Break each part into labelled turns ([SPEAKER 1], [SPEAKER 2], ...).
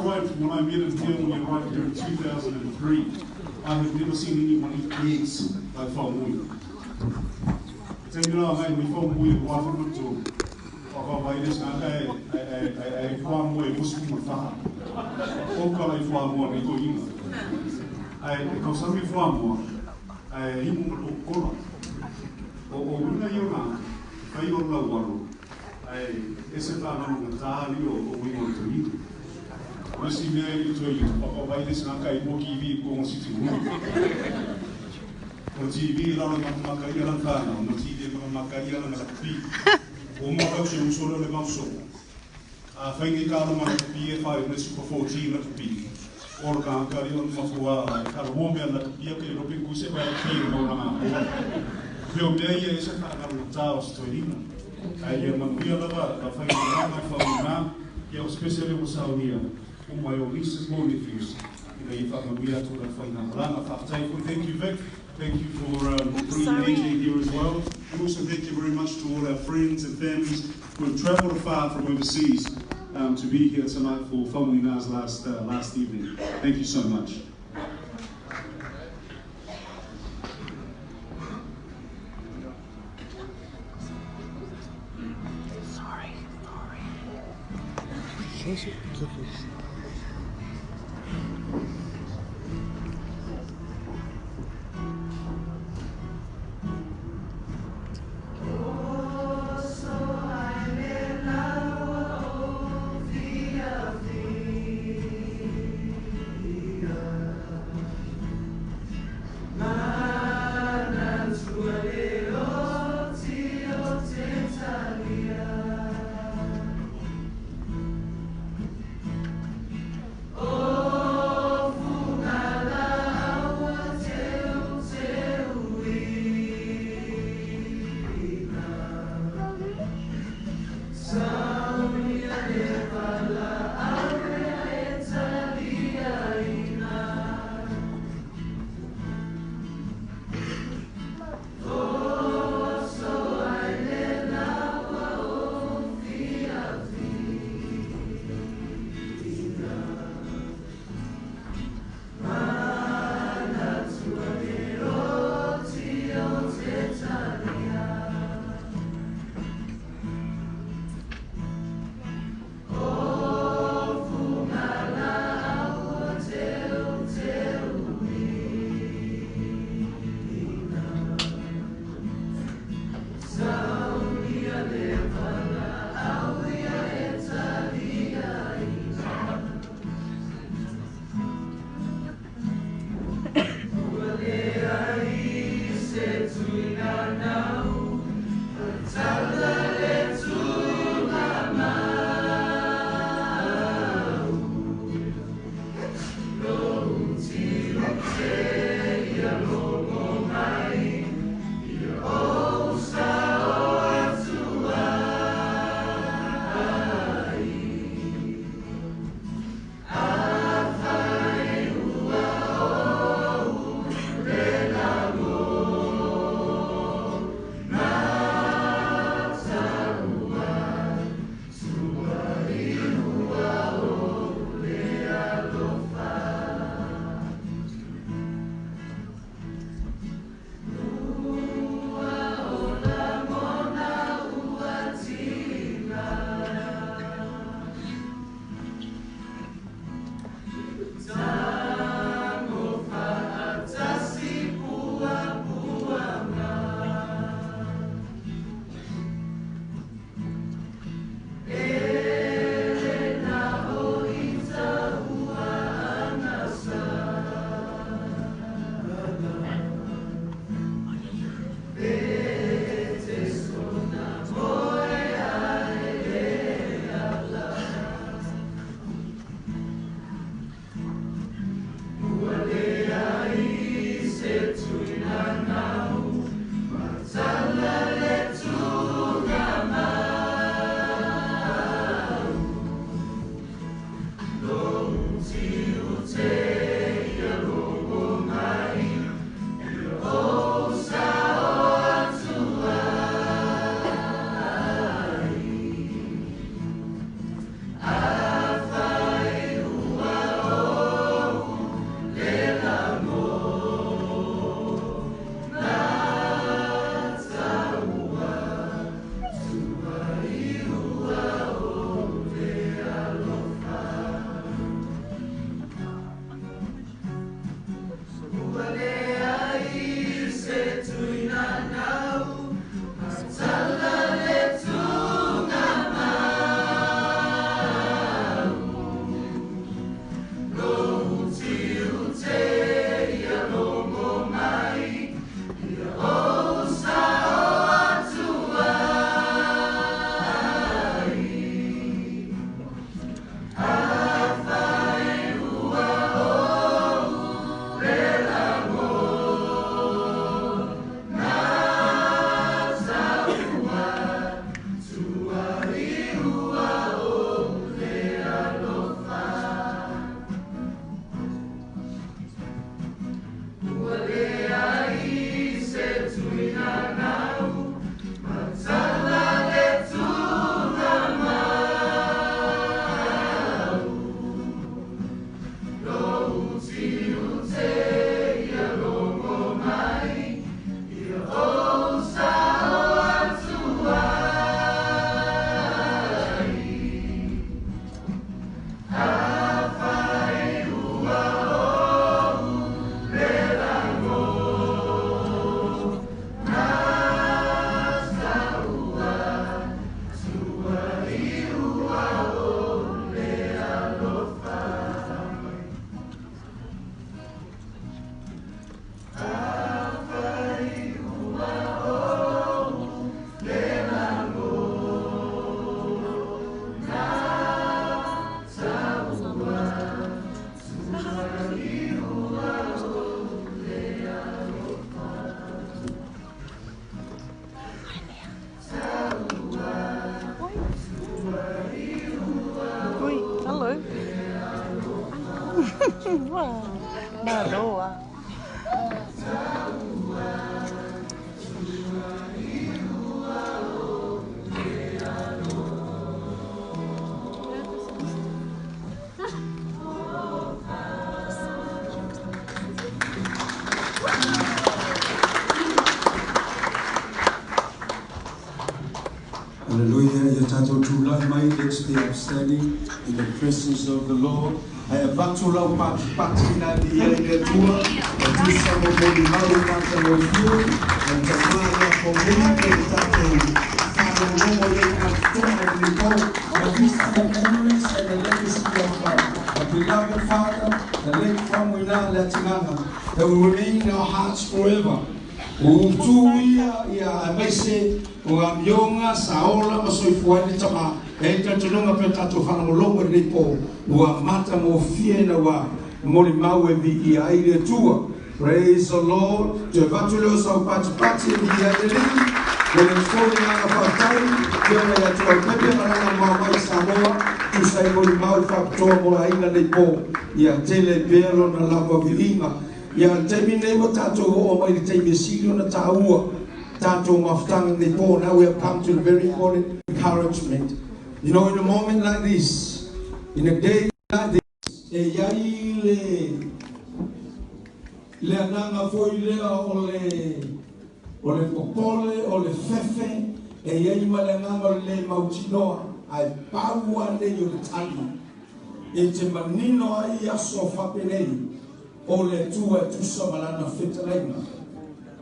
[SPEAKER 1] arrived, when I met him here when he arrived here in 2003, I have never seen anyone eat eggs like Faumui. Te mira ngai mi Faumui e wā whamutu, o ka vai les ngā kai e whā mua e musu ma whaha. O ka lai whā mua nei ko inga. Ai e kausami whā mua, ai himu ma o kola. O o wina i ona, kai o lau waro, ai e se tā nanu ngā tāli o o winga o te ringa. O si mea i toi, papa vai les ngā kai mo ki vi ko ngā siti hunu. O TV lalo maka ia lan tāna, o TV maka ia lan lakapi. O mua kau se usolo le mauso. A whaingi ka alo mana kapi e whai o Super 14 na kapi. O le ka kari o mafua e ka lo mea na kapi o ke ropi kuse pa e pi o maunanga. Peo mea ia e se whaangaro na tā o se toirina. Ai ia manuia lava, ka whaingi ranga whaunga, ia o speciale o saunia, o mai o nieces mo nephews. Ina i whaamanuia tō la whainga maranga. Whaatai koe, thank you Vic. Thank you for bringing AJ here as well. And also thank you very much to all our friends and families who have travelled afar from overseas to be here tonight for Faumuina's last evening. Thank you so much.
[SPEAKER 2] Sorry, sorry. Malo ah.
[SPEAKER 3] Hallelujah. Ia tatou tulai mai, let's be upstanding in the presence of the Lord. Ae avatu lau patipati na i ai le Atua, e tusa mo molimau matagofie, o le tama ia fomui pe le tatou faalogologo i ai ma totoa o lenei po. May we see the memories and the legacy of our beloved father, the late Faumuina Leatigaga, that will remain in our hearts forever. Ua tu ia ia aemaise o amioga sa ola ma soifua ai le tama. E ai le talitonuga pea tatou faalogologo i lenei po ua matagofie ina ua molimau e viia ai le Atua. Praise the Lord. Toe avatu lea o sau patipati e viia ai le Alii. Momoli atu foi le agaga faafetai i Afioga ia Tuaupepe ma lana mamao mai i Samoa, tusa ai molimau faapitoa mo le aiga lenei po. Ia tele ai pea lona lava viiga. Ia, le taimi lenei ua tatou oo mai i le taimi e sili ona taua tatou mafutaga lenei po. Now we have come to the very important encouragement. You know, in a moment like this, in a day like this, e i ai le, le agaga foi lea o le, o le popole, o le fefe, e i ai ma le agaga o le le mautinoa, ae pau lava lenei o le tali e te manino ai aso faapenei. O le Atua e tusa ma Lana fetalaiga.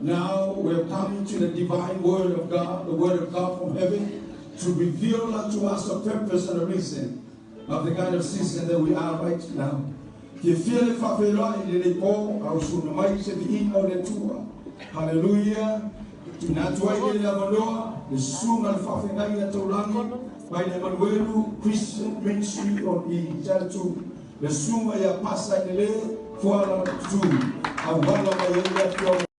[SPEAKER 3] Now we are coming to the divine word of God, the word of God from heaven, to reveal unto us the purpose and the reason of the kind of season that we are right now. Fiafia le faafeiloai i lenei po, a o suuna mai se viiga o le Atua. Haleluia! Tuuina atu ai le avanoa, le susuga le faafeagaiga taulagi mai le Emanuelu Christian Ministry on i Channel Le susuga ia Pasa Inele Fuala Matutu, auala mai ai le Afioga.